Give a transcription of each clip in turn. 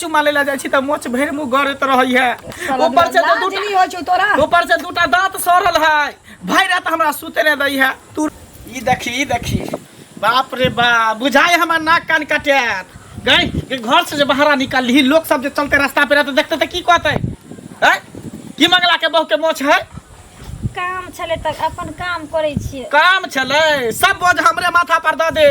चुमा ले जाइ छी तऽ मोछ भरि मुँह गड़ैत रहै है। ऊपर से लाज दूटा नहि होइ छौ तोरा? ऊपर से दूटा दांत सड़ल है, भरि रात हमरा सुते नहि दै है। तू ई देखी, ई देखी, बाप रे बाप, बुझाइ हमर नाक कान कटायत गई। घर से जे बाहर निकलली, लोग सब जे चलते रास्ता पे रहते, देखते तऽ की कहते हैं की मंगला के बहू के मोछ है। काम छलै तऽ अपन काम करै छियै। काम छलै, सब बोझ हमरे माथा पर दऽ दे।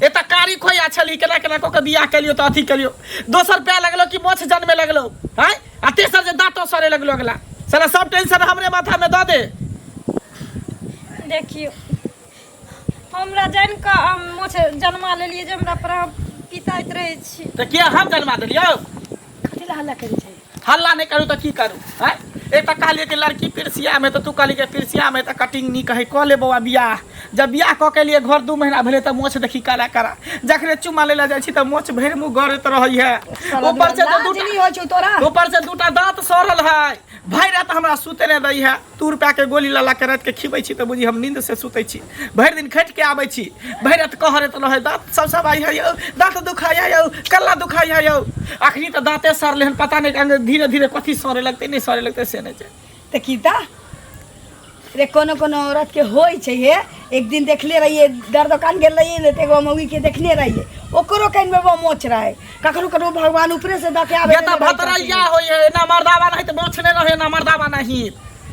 एतऽ कारी खोया छली, केना केना कऽ के बियाह केलियो तऽ अथी केलियो, दोसर पाए लगलो कि मोछ जनमे लगलो हैं, आ तेसर जे दाँतो सड़े लगलो, अगला साला सब टेंशन हमरे माथा में दऽ दे। देखियौ, हमरा जानि कऽ हम मोछ जन्मा लेलियै जे हमरा पर अहाँ पिताइत रहै छी। तऽ किया हम जन्मा देलियौ? कथी लए हल्ला करै छै? हल्ला नहि करू तऽ की करू? आँय, एक तऽ कहलियै कि लड़की पिरसियामे, तऽ तू कहली कि पिरसियामे तऽ कटिंग नीक है, कऽ ले बौआ बियाह। जब बियाह कऽ के एलियै घर, 2 महीना भेलै तऽ मोछ देखी काला काला। जखने चुम्मा लै लए जाइ छी तऽ मोछ भरि मुँह गड़ैत रहै है। ऊपर से लाज दूटा नहि होइ छौ तोरा? ऊपर से दूटा दाँत सड़ल है, भरि रात हमरा सुते नहि दै है। 2 रुपया के गोली ला ला के राति के खिबै छी तऽ बुझी हम नींद से सुतै छी। भरि दिन खटि के आबै छी, भरि रात कहरैत रहै, दाँत सब सब आई है यौ, दाँत दुखाइ है यौ, कल्ला दुखाइ है यौ। अखनी तऽ दाँते सड़लै हन, पता नहि धीरे धीरे कथी सड़े लगतै, नहि सड़े लगतै से नहि छै। तऽ की तऽ रे, कोनो कोनो औरत के होइ छै हे। एक दिन देखले रहिए, दर दोकान गेल रहिए ने, तऽ एगो मौगी के देखने रहिए, ओकरो कन में वो मोच रहे। कखनो कखनो भगवान ऊपरे से दऽ के आबे। ये तऽ भतरैया होइ है ना, मर्दावा नहीं तऽ मोछ नहि रहे ना, मर्दावा नहीं।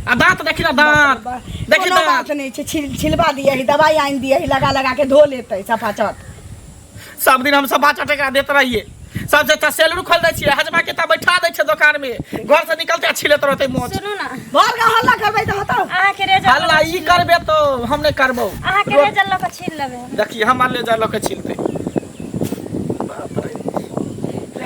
आ दाँत देखी ना, दाँत देखी। कोनो दाँत बात नहीं छै, छिलवा दिए ही, दवाई आनि दिए ही, लगा लगा के धो लेतै सफा चट। सब दिन हम सब चटेकरा देत रहिए। सबसे अच्छा सैलून खोल दै छियै, हजमा के तऽ बैठा दै छै दोकान में, घर से निकलते आ छिलैत रहतै मोछ। सुनू ने। भर गाँव हल्ला करबै तऽ होतौ? अहाँके रेजर हल्ला ई करबे तो हम नहि करबौ। अहाँके रेजर लऽ कऽ छील लेबै हम। देखी, हमर ले जा लऽ के छिलतै, बाप रे।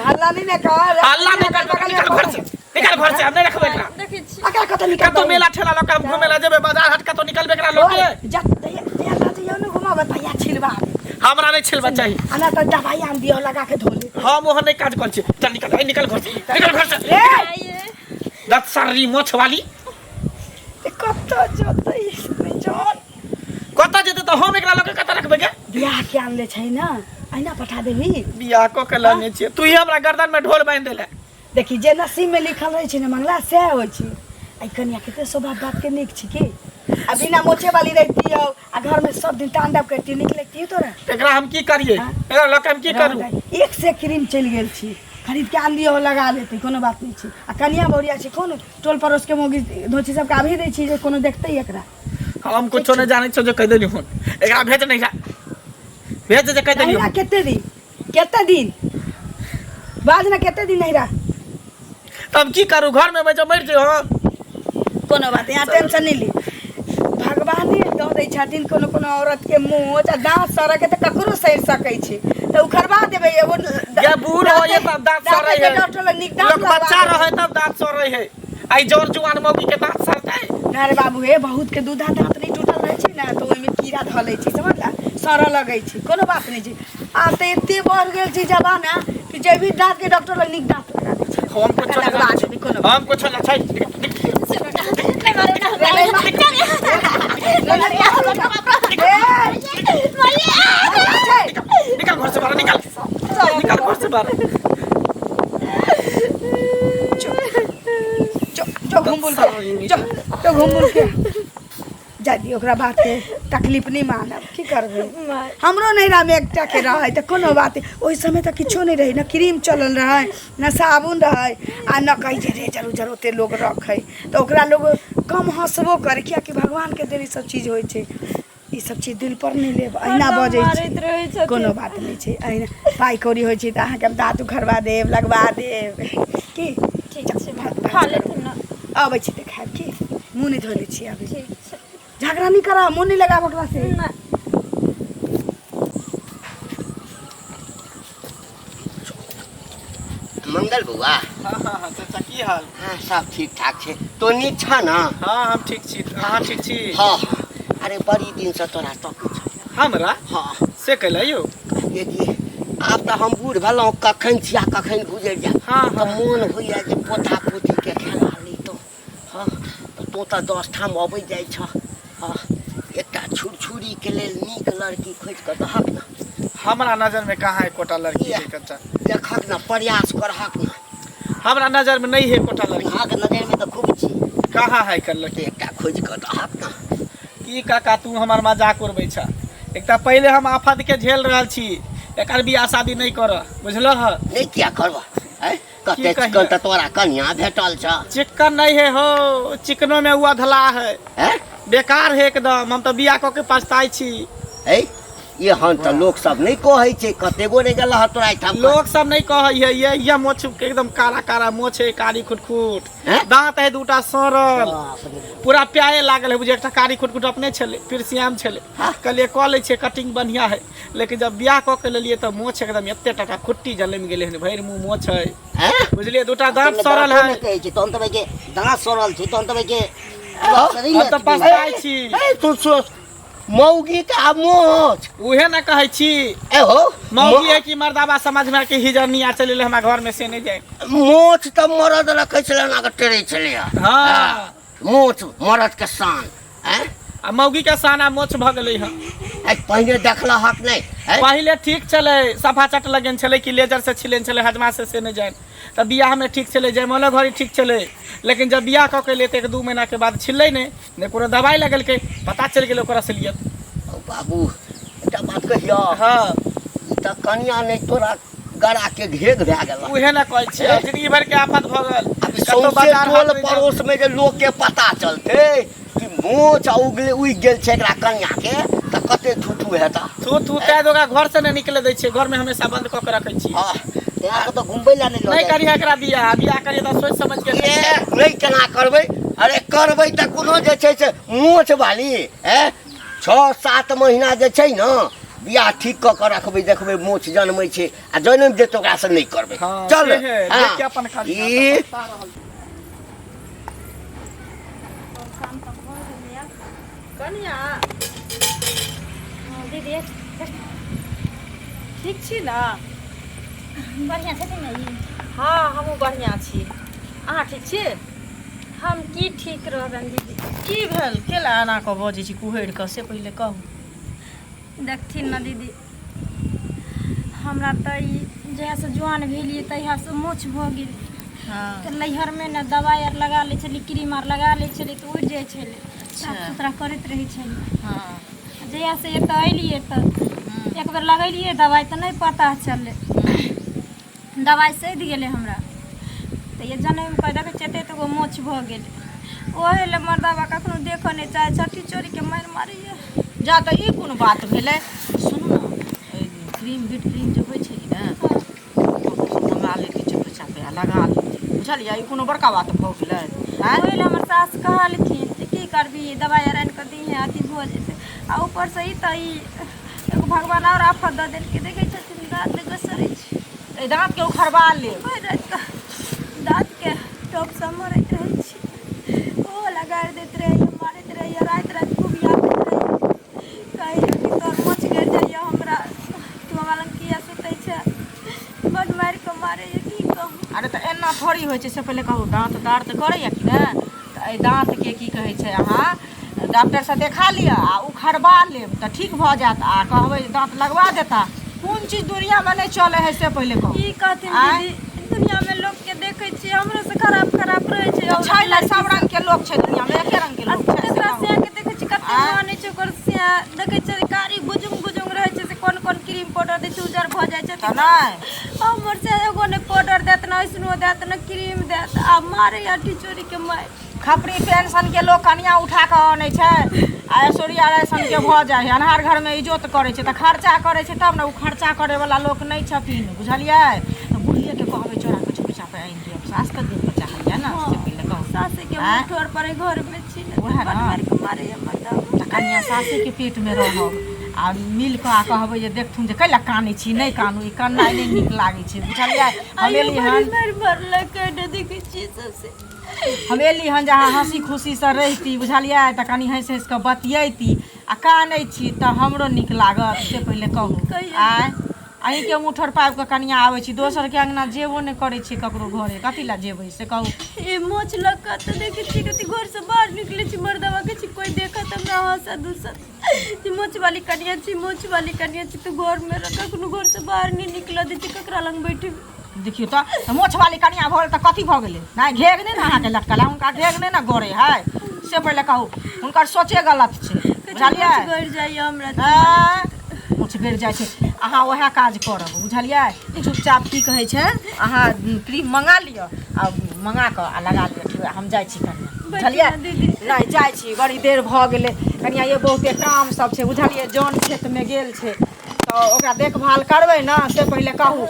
हल्ला नहीं ने कर। हल्ला नहि करबै। निकल घर से, निकल घर से, हम नहि रखबै एकरा। देखै छी। अकरा कतऽ निकल? कतौ मेला ठेला लऽ के हम घुमे ला जेबै, बाजार हाट कतौ निकलबै एकरा लऽ के। जा तैया तैया लऽ जइयौ ने घुमाबऽ, तैया छिलवा दे। हमरा नहि छिलबा चाही। आ ना तऽ दवाई आनि दियौ, लगा के धो ले। हम ओहन नहि काज करै छी। चल निकल, ए, निकल घर से, निकल घर से। ए। आइए। दस सारी मोछ वाली। ए, कतऽ जेतै नहि जान। कतऽ जेतै तऽ हम एकरा लऽ के कतऽ रखबै गे? बियाह के आनले छै ने, अहिना पठा देबही? बियाह कऽ के लने छियै, तू ही हमरा गर्दन में ढोल बान्हि देले। देखी, जे नसीब में लिखल रहै छै ने मंगला, सएह होइ छै। आ ई कनिया कते स्वभाव बात के नीक छै की। आ बिना मोछे वाली रहिती हौ आ घर में सब दिन तांडव करती, नीक लगती तोरा? एकरा हम की करियै? हाँ? एकरा लऽ के हम की करू? एक से क्रीम चलि गेल छी, खरीद के आन दियौ, लगा लेतै, कोनो बात नहि छै। आ कनिया बहुरिया छै, कोन टोल पड़ोस के मौगी धोची सबके आबही दै छी जे कोनो देखतै एकरा? हम कुछो नहि जानै छियौ जे कहि देली हुन। एकरा भेज नहि, भेज जे कहि देली। नहिरा कते दिन, कते दिन बाज ने, कते दिन नहिरा? तब की करू? घर में बैठो मरि जइयो हम। कोनो बात नहीं, यहाँ टेंशन नहीं ली। भगवाने दऽ दै छथिन कोनो कोनो औरत के मोच आ दाँत सड़ऽ के तऽ ककरो सड़ि सकै छै, तऽ उखड़वा देबै एगो। जे बूढ़ होइए तब दाँत सड़ै है। डॉक्टर लग नीक दाँत लोक लगवा बच्चा देबै। रहै तब दाँत सड़ै है, आ ई जर जुआन मौगी के दाँत सड़तै? ना रे बाबू हे, बहुत के दूधा दाँत नहि टूटल रहै छै ने, तऽ ओहिमे कीड़ा धऽ लै छै, समझला, सड़ऽ लगै छै। कोनो बात नहि छै। आब तऽ एते बढ़ गेल छै जमाना कि जे भी दाँत के डॉक्टर लग नीक दाँत लगा दै छै। हम कुछो नहि लगवा जानै देबै, छी। कोनो हम कुछो नहि छै। सुनू ने, नहि मारू ने हमरा। निकल घर से बाहर, निकल, निकल घर से बाहर। जो जो घूम बुल के, जो जो घूम बुल के जा दियौ। ओकरा बात के तकलीफ नहि मानब, की करबै? हमरो नैहरामे एकटा के रहै तऽ कोनो बात नहि। ओहि समय तऽ किछो नहि रहै, ने क्रीम चलल रहै, ने साबुन रहै, आ ने कहै छै रेजर उजर ओते लोग रखै, तऽ ओकरा लोग कम हँसबो करै, किएकि भगवानके देल ई सब चीज होइ छै। ई सब चीज दिल पर नहि लेब, अहिना हरदम बजै मारैत छै। रहै छथिन। कोनो बात नहि छै, अहिना पाइ कौड़ी होइ छै तऽ अहाँके हम दाँत उखड़वा देब, लगवा देब की। ठीक छै, खा लेथिन ने। अबै छी तऽ खायब की, मुँह नहि धोले छी अभी। ठीक छै। झगड़ा नहीं करा, मुँह नहीं लगाब ओकरा से। नहि। मंगल बौआ। हाँ हाँ हाँ चाचा, की हाल? हाँ, सब ठीक ठाक छै। तो नीक छ ने? हाँ, हम ठीक छी, अहाँ ठीक छी? हाँ हाँ अरे बड़ी दिनसँ तोरा तकै छलियौ। हमरा? हाँ। से कैला यौ? कहलियै कि आब तऽ हम बूढ़ भेलहुँ, कखन छी आ कखन गुजरि जायब। हाँ। तऽ मोन होइए जे पोता पोतीके खेला लैतहुँ। हँ, तऽ तोँ तऽ 10 ठाम अबै जाइ छह। हँ, एकटा छुरछुरीके लेल नीक लड़की खोजि कऽ दहक ने। हमरा नजर में कहाँ एकोटा लड़की है कच्चा। देखक ना, प्रयास करहक ना। हमरा नजर में नहीं है एकोटा लड़की। अहाँके नजर में तऽ खूब छी। कहाँ है कर लड़की? एकटा खोजि कऽ दहक ना। की काका तू हमर मजाक उड़बै छ? एक तऽ पहिले हम आफत के झेल रहल छी, एकर बियाह शादी नहीं कर, बुझलह? नहीं किया करबह आँय? कते की कहिया? चिकन तऽ तोरा कनिया भेटल छ। चिकन नहीं है हो, चिकनो में उ अधला है। हैं? बेकार है एकदम, हम तऽ बियाह कऽ के पछताइ छी। है एहन तऽ लोक सब नहि कहै छै, कते गोरे गेल हँ तोरा एहिठाम? लोक सब नहीं कहै है। ये मोछ के एकदम काला काला मोछ है, कारी खुटखुट। हैं? दांत है दूटा सड़ल। बाप रे। पूरा प्याए लागल है। बुझे एकटा कारी खुटखुट अपने छलै, फिर श्याम छलै। हाँ। कहलियै कऽ लै छियै, कटिंग बढ़िया है, लेकिन जब बियाह कऽ के लेलियै तऽ मोछ एकदम एते टाटा खुट्टी जलमि गेलै हन, भरि मुँह मोछ है। हैं? बुझलियै, दूटा दांत तोरा सड़ल दाँतो है। नहि कहै छै तहन तऽ के दाँत सड़ल छै, तहन तऽ के हम तऽ पछताइ छी। ए, तू सोच मौगी के आ मोछ। उहे ना कहै छी। ए हो, मौगी है कि मर्दाबा समझ में के हिजरनी आ चलि हमरा घर में से नहीं जाए। मोछ तऽ मरद रखै छलै, एना कऽ टेरै छलै। हाँ। मोछ मरद के शान। हैं? आ मौगी के शान आ मोछ भऽ गेलै हँ। ए, पहिने देखलहक नहि? हैं? पहिले ठीक छलै, सफा चट लगेन छलै कि लेजर से छिलेन छलै हजमा से, से नहि जानि। तऽ बियाह में ठीक छलै, जयमालो घड़ी ठीक छलै, लेकिन जब बियाह कऽ के एलै तऽ 1-2 महीना के बाद छिललै नहि, नहि कोनो दवाइ लगेलकै, पता चलि गेलै ओकर असलियत। ओ बाबू, एकटा बात कहियौ? हाँ। ई तऽ कनिया नहि, तोरा गड़ा के घेघ भए गेल। उहे ने कहै छियै, जिंदगी भरि के आफत भऽ गेल। आब कतौ सौंसे बाजार टोल हाट नहि जाउ। पड़ोस में जे लोक के पता चलते कि मोछ उगले उगि गेल छै एकरा कनिया के, तऽ कते थू थू हेता। थू थू तै दोगा घर से नहि निकले दै छियै, घर में हमेशा बंद कऽ के रखै छियै। हाँ, तोरा के तऽ घुमबै लए नहि लऽ नहि जाइ। करिहे एकरा बियाह, बियाह करिहे तऽ सोचि समझ के। ए, नहि केना करबै? अरे करबै तऽ कोनो जे छै से मोछ वाली ए 6-7 महीना जे छै ने बियाह ठीक कऽ के रखबै, देखबै मोछ जनमै छै आ जनमि जेतै ओकरा से नहि करबै। हाँ, चल। से है, हाँ। देख के अपन खाली ई कनिया। हाँ, दीदी ठीक छी ना? बढ़िआँ छथिन ने ई? हाँ, हमहूँ बढ़िआँ छी, अहाँ ठीक छी? हम की ठीक रहबनि दीदी। की भेल, केला एना कऽ बजै छी कुहरि कऽ, से पहिले कहू। देखथिन ने दीदी, हमरा तऽ ई जहियासँ जुआन भेलियै तहियासँ मोछ भऽ गेल। हाँ। तऽ नैहरमे ने दबाइ आर लगा लै छलियै, क्रीम आर लगा लै छलियै तऽ उड़ि जाइ छलै, साफ सुथरा करैत रहै छलियै। हाँ। जहियासँ एतऽ अयलियै तऽ एक बेर लगेलियै दबाइ तऽ नहि पता चललै, दबाइ सधि गेलै हमरा। तऽ ये जनमि कऽ देखै छियै एते एतेगो मोछ भऽ गेलै। ओहे लए मर्दाबा कखनो देखऽ नहि चाहै छै, अठी चोरीके मारि मारैए। जा तऽ ई कोन बात भेलै? सुनू ने, एहि क्रीम बिट क्रीम जे होइ छै कि ने, मंगा लेती चुपे चापे आ लगा लेती, बुझलियै? ई कोनो बड़का बात भऽ गेलै? आँय, ओहि लए हमर सास कहलखिन जे की करबही, दबाइ आर आनि कऽ दीहे, अथी भऽ जेतै। आ ऊपरसँ ई तऽ ई एगो भगवान आओर आफत दऽ देलकै, देखै छथिन दाँत घसरै छै। एहि दाँतके उखड़बा लेब। भरि राति कऽ दाँतके टॉपसँ मरैत रहै छी, ओहो लगारि दैत रहैए, मारैत रहैए, राति राति खूब याद रहैए, कहैए कि तोहर मोछ गड़ि जाइए हमरा, तू हमरा लग किया सुतै छै। बड मारि कऽ मारैए, की कहू। अरे तऽ एना थोड़ी होइ छै, से पहिले कहू, दाँत दर्द करैए कि नहि? तऽ एहि दाँतके की कहै छै, अहाँ डॉक्टरसँ देखा लिअ आ उखड़बा लेब तऽ ठीक भऽ जायत, आ कहबै जे दाँत लगवा देता। कोन चीज दुनियामे नहि चलै हइ, से पहिले कहू। की कहथिन? आँय? दीदी, दुनियामे लोकके देखै छियै, हमरो से खराब खराब रहै छै। तऽ छै ने, सब रंग के लोक छै दुनियामे, एके रंग के लोक छै, से तेकरा कहू। सिया के देखै छियै कते आँय? मानै छै ओकर सिया, देखै छियै कारी गुजुंग गुजुंग रहै छै, से कोन कोन क्रीम पाउडर दै छै, उजर भऽ जाइ छै। तऽ नहि हमर से एगो ने पाउडर देत, ने ऐसनो देत, ने क्रीम देत, आ मारै अठी चोरी के मारि। खपरी पेंशन के लोक कनिया उठा कऽ अनै छै आ ऐश्वर्या राय सन के भऽ जाइ है, अन्हार घरमे इजोत करै छै तऽ खर्चा करै छै तब ने। ओ खर्चा करै वाला लोक नहि छथिन, बुझलियै? तऽ बुढ़िएके कहबै चोरा कऽ चुपचाप आनि दिअ। सास तऽ दिल पर चाहैया ने, से पहिले कहू। सासे के आँय? ठोर पर घर में छी ने। उएह ने। बड मारि के मारैया मर्दाबा। तऽ कनिया सासेके पेटमे रहब आ मिल कऽ आ कहबै जे देखथुन जे कैला कानै छी, नहि कानू, ई कननाइ नहि नीक लागै छै, बुझलियै? हम आइयो एली बड़ी हन मारि मारलक, ने देखै छियै सबसे। हम एली हन जे अहाँ हँसी खुशीसँ रहिती, बुझलियै? तऽ कनि हँसि हँसि कऽ बतियैती, आ कानै छी तऽ हमरो नीक लागत, से पहिले कहू। कहियौ। आँय अहीँके मुँह पाबि कऽ कनिया आबै छी, दोसरके अङ्गना जेबो नहि करै छी ककरो घरे, कथी लए जेबै से कहू। ए मोच लग तऽ देखै छी कथी घर से बाहर निकलै छी, मर्दवा के छी कोई देखत हमरा हंसत दूसत जे मोच वाली कनिया छी, मोच वाली कनिया छी, तऽ घर में रह कखनो घर से बाहर नहीं निकल दै छी, ककरा लग बैठे। देखियौ तऽ मोछ वाली कनिया भऽ गेल तऽ कथी भऽ गेलै? नहि घेघ नहि ने अहाँके लटकल है, हुनका घेघ नहि ने गड़े है, से पहिले कहू। हुनकर सोचे गलत छै, बुझलियै? गड़ जाइए हमरा। आँय, मोछ गड़ि जाइ छै। अहाँ उएह काज करब, बुझलियै? चुपचाप की कहै छै, अहाँ क्रीम मंगा लिअ आ मंगा कऽ आ लगा लिअ। ठीक, हम जाइ छी कनिया, बुझलियै? नहि जाइ छी, बड़ी देर भऽ गेलै कनिया। ये बहुते काम सब छै, बुझलियै? जन खेतमे गेल छै तऽ ओकरा देखभाल करबै ने, से पहिले कहू।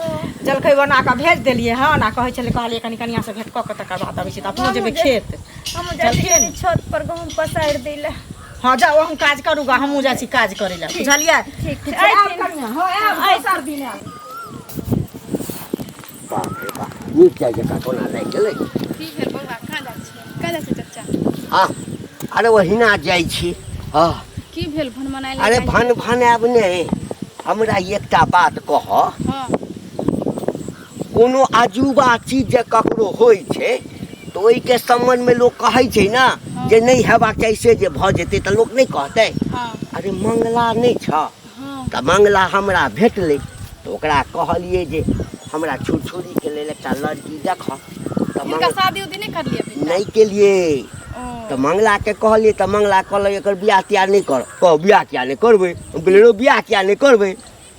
जलखै बना कऽ भेज देलियै हन आ कहै छलै, कहलियै कनि कनियासँ भेँट कऽ कऽ तकर बाद अबै छी, तऽ अपनो जेबै खेत। हम जाइ छी कनि छत पर गहूँम पसारि दै लए। हँ जाउ, अहूँ काज करू गा, हमहूँ जाइ छी काज करै लए, बुझलियै? ठीक छै, आयब कनिया। हँ आयब, दोसर दिन आयब। बाप रे बाप, नीक जाइ जकाँ कोना लागि गेलै। की भेल बौआ, कहाँ जाइ छियै? कहाँ जाइ छियै चचा? हँ, अरे ओहिना जाइ छी। हँ। की भेल भनभनाइ? अरे भन भनायब नहि, हमरा एकटा बात कह। हँ। कोनो अजूबा चीज जे ककरो होइ छै तऽ ओहिके सम्बन्धमे लोक कहै छै ने जे नहि हेबाक चाही से जे भऽ जेतै तऽ लोक नहि कहतै? हँ। अरे मंगला नहि छ? हँ। तऽ मंगला हमरा भेटलै तऽ ओकरा कहलियै जे हमरा छुरछुरीके लेल एकटा लड़की देखऽ। तऽ हिनका शादी उदी नहि करलियै अभी? नहि केलियै। ओ। तऽ मंगलाके कहलियै तऽ मंगला कहलक एकर बियाह तियाह नहि कर। कह बियाह किया नहि करबै? हम कहलियै रौ बियाह किया नहि करबै?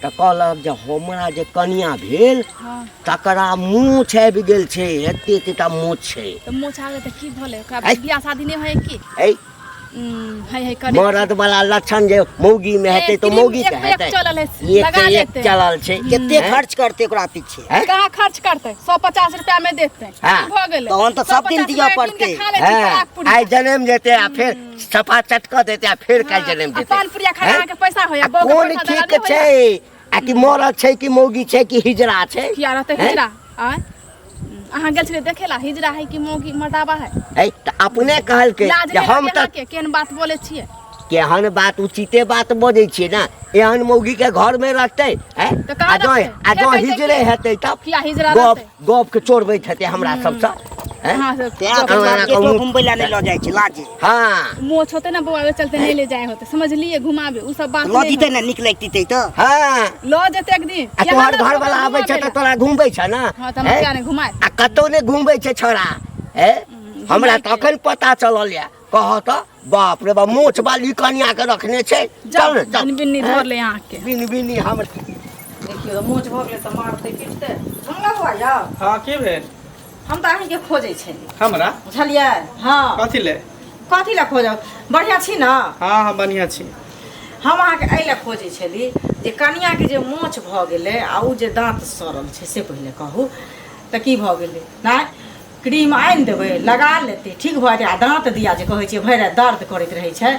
तऽ कहलक जे हमरा जे कनिया भेल हँ तकरा मोछ आबि गेल छै, एते एतेटा मोछ छै। तऽ मोछ आ गेल तऽ की भेलै ओकरा? ऐ। बियाह शादी नहि होय की? ऐ। है है करे मरद वाला लक्षण जे मौगी में हेतै तऽ क्रीम मौगी एक के पे एक हेतै। चलल है, एक लगा से एक लेतै। चलल छै। कते हैं? खर्च करतै ओकरा पीछे? हैं? कहाँ खर्च करतै, 150 रुपया में देतै। हाँ। की भऽ गेलै? तहन तऽ सब दिन 150 दिअ रुपया कीन के पड़तै। खा लै छी हँ, तलाक पुड़िया। आइ जनम जेतै आ फेर सफा चटकऽ देतै आ फेर काल्हि जनम आ जेतै। पान पुड़िया खाय हैं? अहाँके पैसा होइया आ बौके कोन पैसा देला ठीक नहि होइया? छै आ कि मरद छै कि मौगी छै कि हिजड़ा छै? किया रहतै हैं? हिजड़ा? आँय, अहाँ गेल छलियै देखे ला हिजड़ा है कि मौगी मर्दाबा है? है तऽ अपने कहलकै लाज जे नहि हम लगैया तऽ अहाँके? केहन बात बोलै छियै? केहन बात? उचिते बात बजै छियै ने। एहन मौगी के घर में रखतै हैं? तऽ कहाँ आ जँ रखतै? आ जँ फेर कहै छै हिजड़े हेतै तब किया हिजड़ा गप रहतै? गप के चोरबैत हेतै हमरा सबसँ हैं? अहाँ सब तें गप- तऽ एना गेटो कहूँ। घुमबै लए नहि लऽ जाइ छै लाजे। हँ। मोछ होते ने बौआ, ओहि चलते नहि ले जाए होते, समझलिए? घुमाबे उ सब बात लऽ नहीं जीतै ने, नीक लगतै तऽ। हँ। लऽ जेतै एक दिन। आ यहाँ तोहर लऽ घर वाला जेतै आबै छै तऽ घुमाबै तोरा घुमबै छ ने? ला। हँ तऽ हम हैं? किया नहि घुमाए? आ कतौ नहि घुमबै छै छोड़ा। हे, हमरा तखन पता चलल यऽ। कह तऽ, बाप रे बाप, मोछ वाली कनिया के रखने छै। चल ने, चल। बिन बिन्नी धर ले अहाँके बिन बिन्नी हम। देखियौ तऽ मोच भऽ गेलै तऽ मारतै पीटतै। सुनलहुँ बौआ यौ? हँ, की भेल? हम तऽ अहीँके खोजै छलियै। हमरा? बुझलियै? हँ। कथी ले? कथी लए खोजब? बढ़िआँ छी ने? हँ हँ, बढ़िआँ छी। हम अहाँके एहि लए खोजै छली जे कनियाके जे मोछ भऽ गेलै आ ओ जे दाँत सड़ल छै से पहिले कहू तऽ की भऽ गेलै? नहि क्रीम आनि देबै, लगा लेतै, ठीक भऽ जेतै। आ दाँत दिया जे कहै छियै भरि राति दर्द करैत रहै छै,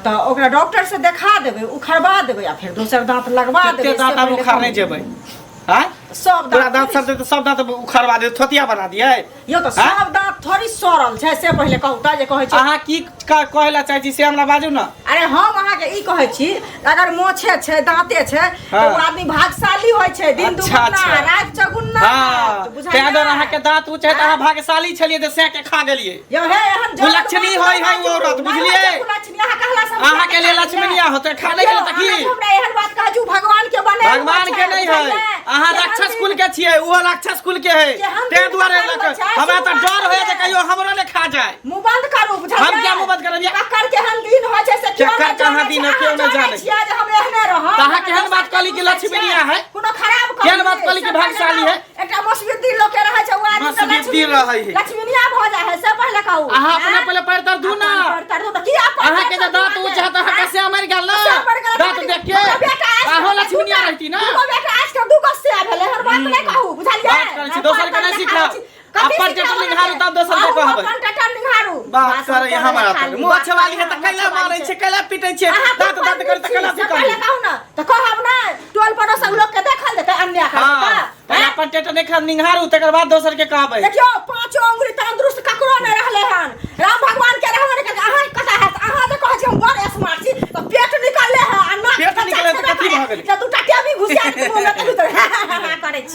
तऽ ओकरा डॉक्टरसँ देखा देबै, उखड़बा देबै आ फेर दोसर दाँत लगबा कते देबै। से दाँत आब पहिले उखाड़ने कहू। जेबै? आँय, सब तोरा दाँत सब तऽ सब दाँत उखाड़वा दे, थोतिया बना दियै। यौ तऽ आँय? सब दाँत थोड़ी सड़ल छै, से पहिले कहू तऽ जे कहै छै। अहाँ की कहै लए चाहै छी से हमरा बाजू ने। अरे हम अहाँके ई कहै छी, अगर मोछे छै दाँते छै तऽ हाँ। ओ आदमी भाग्यशाली होइ छै, दिन अच्छा, दुगुना अच्छा। राति चौगुना। हँ, बुझलियै? तैं दुआरे अहाँके दाँत ऊँच है तऽ अहाँ भाग्यशाली छलियै तऽ सएह के खा गेलियै। यौ हे, एहन जड़ कुलक्षणी बात होइ है नहि ओ औरत, बाजू। बुझलियै? नहि होइ छै कुलक्षणी, अहाँ कहला से हम अहाँके लिए लक्ष्मीनिया होतै, खा नहि गेलै तऽ की? यौ, अहाँ जे हमरा एहन बात कहै छी, ओ भगवान के बनेल भगवान के छै, नहि है। बुझलियै? अहाँ केहन राक्षस दिन- कुल के छियै, ओहो राक्षस कुल के है, केहन तैं दिन दुआरे बनल लऽ कऽ छै, हमरा तऽ शुरुआत डर होइया जे भेलै। कहियो हमरो ने खा जाय। मुँह बंद करू, बुझलियै? हम किया मुँह बंद करब ये? ककर केहन दिन होइ छै से केओ केकर नहि कहाँ जानै दिन छै। है, केओ अहाँ नहि जानै जानै। छियै जे हम एहने रहब। तऽ अहाँ केहन बात कहली कि लक्ष्मीनिया है? कोनो खराब केहन बात कहली कि भाग्यशाली है? एकटा मसबिद्दी लोक के रहै छै, ओ आदमी तऽ मसबिद्दी रहै है। लक्ष्मीनिया भऽ जाइ है, से पहिले कहू। अहाँ अपना आँय? पहिले पैर तर दू ना। अपन पैर तर दू तऽ की अपन अहाँ के पैर जे तर दाँत दू ऊँच है तऽ अहाँ के मरि गेल ने? से मरि गेल। दाँत देख के हमर बेटा आज अहो के लक्ष्मीनिया दूटा- रहती ना। दूगो बेटा आज के दूगो से भेलै, एहन बात नहि कहू, बुझलियै? बात करै छी, दोसर के नहि सिखाउ। कथी अपन सिखाउ टेटर निहारू अहाँके? तब दोसर के अहूँ कहबै। अपन टेटर निहारू। बात भाषण करे करै हमरा खाली, तर मुँह बात अच्छे वाली है तऽ करै कैला खाली। मारै छै, कैला पीटै छै, अहाँ दाँत कोन दर्द करे तऽ कैला छी? से पहिले पीटै? कहू ने तऽ कहब नहि, टोल पड़ोसक लोक के देखल जेतै अन्याय करतै हँ, तऽ? पहिले अपन टेटर नहि खा निहारू, तकर बाद दोसर के कहबै। देखियौ, पाँचो अंगुरी तंदुरुस्त ककरो नहि रहलै हन, राम भगवान के रहबे नहि करतै। अहाँ कथा हैत, अहाँ जे कहै छी हम बड़ स्मार्ट छी, तऽ पेट निकलले है आ नाक पेट निकलले तऽ कथी भऽ गेलै? जे दूटा टेमी घुसिया के मुँह में तऽ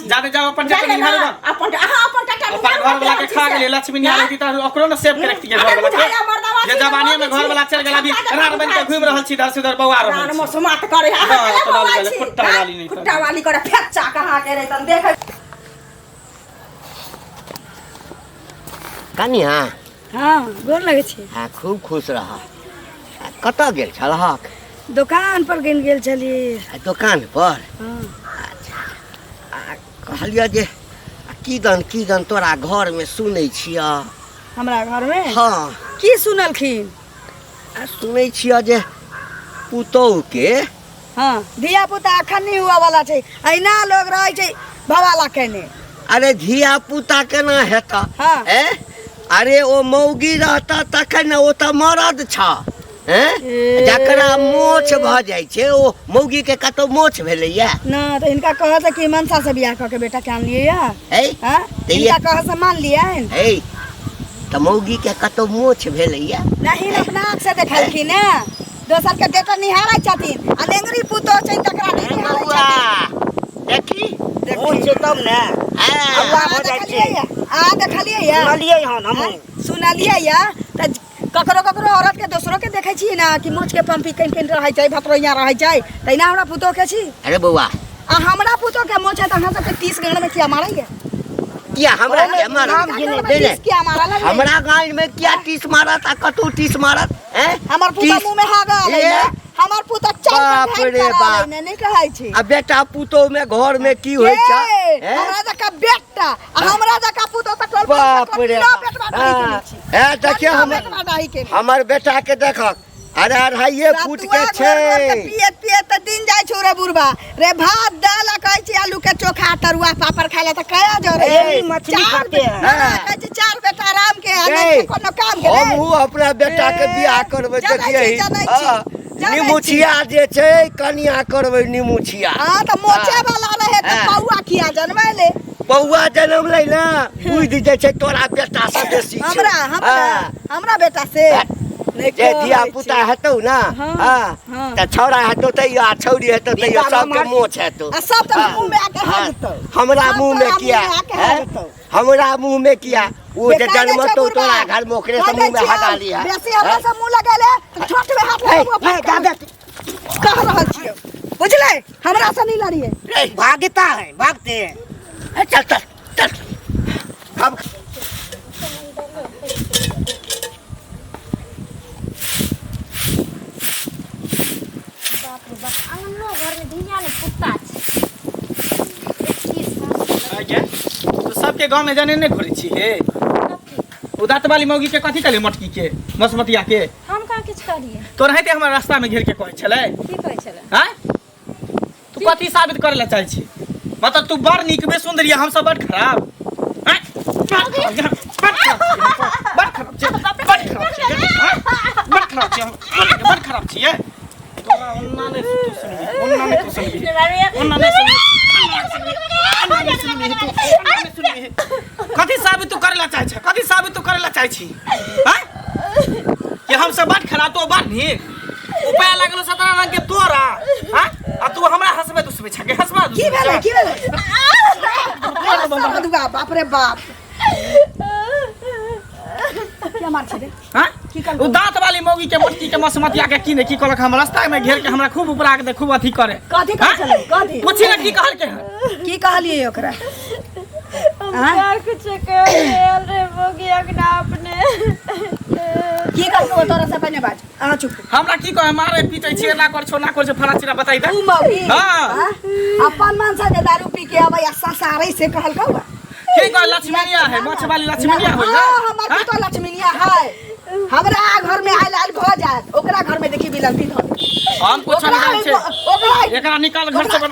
छी। जाबे जाओ अपन जाय जाके ले निहारू ना, बा। अपन अहाँ अपन टाटा अपन घर वाला के खा गेलै लक्ष्मी निहार होती तऽ ओकरो ने सेव के रखती घर वाला के। जे जवानी में घर वाला चल गेल अभी रात बन के घूम रहल छी इधर से उधर बौआ रहल रान छी। मसमात करे अहाँ हाँ, केला तो लाल बौआइ गेलै, छी? खुट्टा हाँ, वाली नहि तऽ। खुट्टा वाली करे फेच्चा कहाँ के रे तन देख कनिया हँ गोर लगै छी हाँ खूब खुश रह आ, कतऽ गेल छलहक दोकान पर गेल गेल छलियै आ, दोकान पर हँ आ कहलियऽ जे आ, की दन की दन तोरा घरमे सुनै छियऽ हमरा घरमे हँ की सुनलखिन आ सुनै छियऽ जे पुतोहुके हँ धिया पुता अखन नहि हुअ वाला छै अहिना लोग रहै छै भवाला केने अरे धिया पुता केना हेतऽ हाँ। ए अरे ओ मौगी रहता तखन ने ओ तऽ मरद छ हैं ए। जकरा मोछ भऽ जाइ छै ओ मौगी के कतौ मोछ भेलैया ना तऽ हिनका कहऽ से कि मनसा से बियाह कऽ के बेटा के आनलियै या है हाँ तऽ ये- हिनका कहऽ से मान लियनि है तऽ मौगी के कतौ मोछ भेलैया नहीं अपना आँख से देखलखिन ने दोसर के बेटा निहारै छथिन आ लेंगरी पुतोह छै तकरा नहि निहारै बौआ छथिन देखी मोछ छै तब ने हाँ। अल्लाह भऽ जाइ देखलियै छै या अहाँ देखलियै या सुनलियै हन हमहूँ सुनलियै या तऽ ककरो ककरो औरत के दोसरो के देखै छियै ने कि मोछ के पंपी कनि कनि रहै छै भतरोइया रहै छै तहिना हमरा पुतोह के छी अरे बौआ आ हमरा पुतोह के मोछ है तऽ अहाँ सबके 30 गाँड में किया मारैया किया हमरा किया मारत नाम नहीं, नहीं। किया मारल है? हमरा गाँव में किया टीस मारत आ कतौ टीस मारत हैं हमर पुतोह टीस- मुँह में हगल है ए, ने हमर पुतोह चार बाप पर रे भेंट बाप। करल है ने नहीं कहै छी आ बेटा पुतोह में घर में की होइ छै ए, हैं? हमरा जकाँ बेटा आ हमरा जकाँ पुतोह तऽ टोल बाप रे बाप। हाँ, हाँ। ए, देखियौ हमर हमर बेटा के देखक अरे अढ़ाइए फुट के छै पियत पियत तऽ दिन जाइ छौ रे बुढ़बा रे भात दाल आ कहै छी आलू के चोखा तरुआ पापड़ खाय ला तऽ कया जो रे ए, मछली चार खाते हैं। हाँ, कहै छी चार बेटा आराम के आ नहीं ए, तऽ कोनो काम के रे हमहूँ अपना बेटा के बियाह करबै जनै छी, देखियै जनै छी, हाँ, जनै छी। निमुछिया जे छै कनिया करबै निमुछिया हाँ तऽ मोचे वाला रहे तऽ हाँ। पौआ किया जनमैले बौआ जनम लै ने बुझि जाइ छै तोरा बेटा से बेसी छै हमरा हमरा हाँ। हमरा बेटा से नहि जे धिया कहै पुता छी। हेतौ ना हाँ, हाँ हाँ। तऽ छौड़ा हेतौ तैयो आ छौड़ी हेतौ तैयो बेटा सबके नमहर- मोछ हेतौ आ सब तऽ हाँ, मुँह में आके हाँ, हगतौ हमरा सब मुँह में तोरा किया मुँह में आके हैं? हगतौ। हमरा मुँह में किया ओ जे बेटा जाइ छै जन्मतौ बुढ़बा। तोरा घर में ओकरे से कह दै मुँह में छियौ, हगा लिहा बेसी हमरा से मुँह लगेले तऽ ठोठ में हाथ हे, लगबो हे, दादा कह रहल छियौ बुझले हमरा से नहीं लड़िए भागता है भागते हैं हे, चल चल चल अब बाप रे बाप अंगनो घरमे धिया ने कुत्ता छै आगे तो सबके गांव में जाने नहीं घुरै छी हे उदात वाली मौगी के कथी कहली मटकी के मसमतिया के हम कहाँ किछु कहलियै तोर हेते हमर रास्ता में घेर के कहै छलै की कहै छलै आँय तू कथी साबित करे ला चाहै छी मतलब तू बड़ नीक बे सुंदर हम सब बड़ खराब आँय? बड़ खराब बड़ खराब छियै, बड़ खराब छियै, बड़ खराब छियै, आँय? बड़ खराब छियै, बड़ खराब छियै तोरा ओन्ना नहि तू सुनबी ओन्ना नहि तू सुनबी ओन्ना नहि सुनबी ओन्ना नहि सुनबी तू ओन्ना नहि सुनबी कथी साबित तू करे ला चाहै छै कथी साबित तू करे ला चाहै छी आँय कि हम सब बड़ खराब तो बड़ नीक उपाय लागलो 17 रंग के तोरा हाँ आ तू हमरा हंसबे दुसबे छके हंसबा की भेलै की भेलै मधुआ बाप रे बाप क्या मार छे रे हाँ की कहलकौ? उ दांत वाली मौगी के मोटकी के मसमतिया के की ने की कहलक हम रास्ता में घेर के हमरा खूब ऊपर के दे खूब अथी करे कथी कहै छलै कथी पूछी ना की कहल के हन की कहलियै ओकरा हम आँय? क्या कुछ कहल रे बोगी अंगना अपने की कहलकौ तोरा से पहिने बाज अहाँ चुप हमरा की कहे मारे पीटे छियै ना कर छो ना कर छो फला चिरा बताई दे उ मौगी हाँ। हाँ? अपन मन से जे दारू पी के अबै आ ससारै से कहलकौ की कहे लक्ष्मणिया है माछ वाली लक्ष्मणिया होई हाँ हमर पुतोह लक्ष्मणिया है हमरा घर में आयल आयल भऽ जायत ओकरा घर में देखी बिलंती धऽ देत। हम कुछ ओकरा नहीं जान छै ओकरा एकरा निकाल घर से घर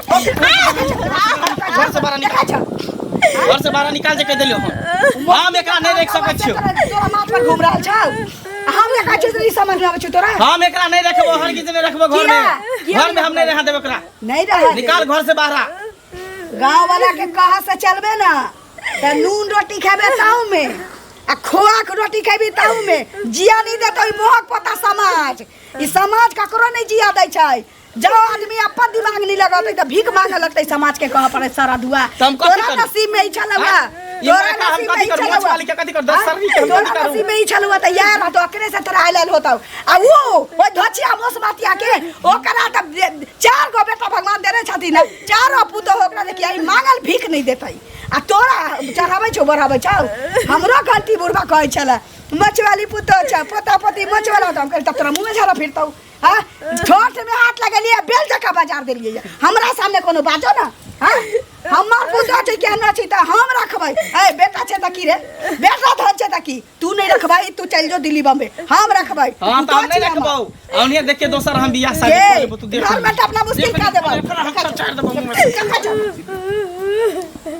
से बाहर निकाल देखै छौ घर से बाहर निकाल जे कह देलियो हम हम एकरा नहीं रख सकै छियो तोरा माथ पर घूम रहल छौ हम नहि कहै छियौ तऽ ई समझ में आबै छौ तोरा हम एकरा नहीं रखबो हरगिज नहीं रखबो घर किया? में किया घर में हम नहीं रहा देबो एकरा नहीं रह निकाल घर से बाहर गांव वाला के कहा से चलबे ना त नून रोटी खेबे ताऊ में आ खोआ के रोटी खेबी ताऊ में जिया नहीं देतो ई मोहक पता समाज ई समाज ककरो नहीं जिया दै छै जब आदमी अपन दिमाग नहीं लगतै तऽ भीख मांगे लगतै समाज के कहऽ पड़ै सारा दुआ। तऽ हम कथी तोरा करू? नसीब में ई छलौ आँय? ई तोरा मरका हम नसीब में कथी ई करू? छलौ। मोछवाली के कथी करू? दस सरनी के हम तोरा कथी करू? नसीब में ई छलौ तऽ यार रहतौ, अकरे से तोरा आयल होतौ। आ ऊ ओइ धोचिया मोसमातिया के ओकरा तऽ चार गो बेटा भगवान देने छथिन, चारो पुतोह ओकरा देखिया ई मांगल भीख नहीं देतै आ तोरा चढ़ाबै छौ बढ़ाबै छौ। हमरो घंटी बुढ़बा कहै छलै मछवाली पुतोह छ, पोता पोती मछवाला होतौ। हम कहली तब तोरा मुँह झाड़ा फिरतौ। हाँ, ठोठ में हाथ लगेलिए, बेल जकाँ बाजार देलिए। हमरा सामने कोनो बाजो ना। हाँ, हमर पुतोह छै केहनो छै तऽ हम रखबै। ए बेटा छै तऽ की रे, बेटा धन छै तऽ की, तू नहीं रखबै, तू चलि जो दिल्ली बम्बे, हम रखबै। हाँ, तऽ हम नहीं पुतोह छी हमर। रखबौ। औनिये देख के दोसर हम बियाह शादी के? कऽ लेबौ, तू देख घर में तऽ अपना मुश्किल देख कऽ देबौ। देख, हम सब चारि देबौ मुँह में।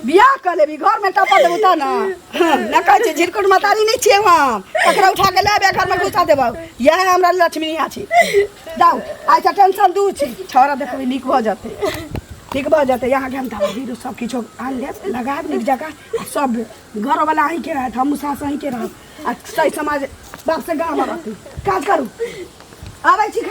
बियाह कऽ लेबी, घर में टपा देबौ तऽ ना। हाँ, न कहै छै झिरकुट मतारी नहि छियै हम, ककरा उठा के ले आबे घर में घुसा देबौ। इएह हमरा लक्ष्मी छी। जाउ, आइ टेंशन दूर छी। छौड़ा देखबै नीक भऽ जेतै, ठीक भऽ जेतै। अहाँके हम दबाइ बीरो सब किछो आनि लेब, लगायब नीक जकाँ। आ सब घरोवला अहीँके रहत, हमहूँ सास अहीँके रहब आ सही समाज बाप से गाँवमे रहतै। काज करू, आबै छी।